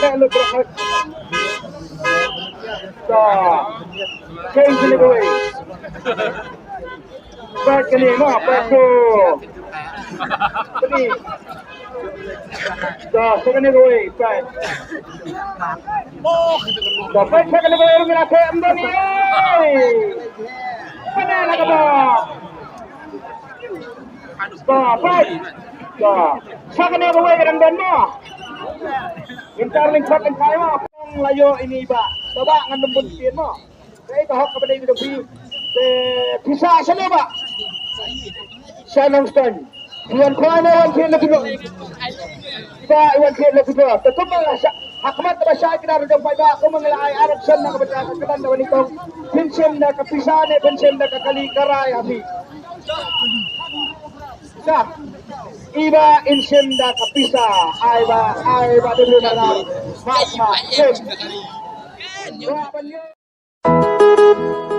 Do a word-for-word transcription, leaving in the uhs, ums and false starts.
Look at that. So, change in the way. Back in the map, back to. Three. So, second in the way, back. So, back, second in the way, we're gonna put him down here. Banana kebab. Ba, bai. Ba. Sa kane kawei ka dang don mo. Ngi tar lyngkot lyngkai mo. Kong la ïoh ine ba. Ba ba ngan nym bun ktien mo. Dei ka hok kaba dei ka dong phi. Te pisa sa mo ba. Sa nong stone. Wan khwai ne wan khie la kino. Ba wan khie la kino. Te kumba la sa. Ha khmat ba shai kdar jong paidbah, kumba ngi la ai arop shen na ka bynta ka kyrdan kaba nyngkong. Phin shim da ka pisa ne phin shim da ka kali karai ha phi. Sa. I ba in shim da ka pisa. Ai ba, ai ba dei na. Mat mat. Shim. Wa ban ïoh.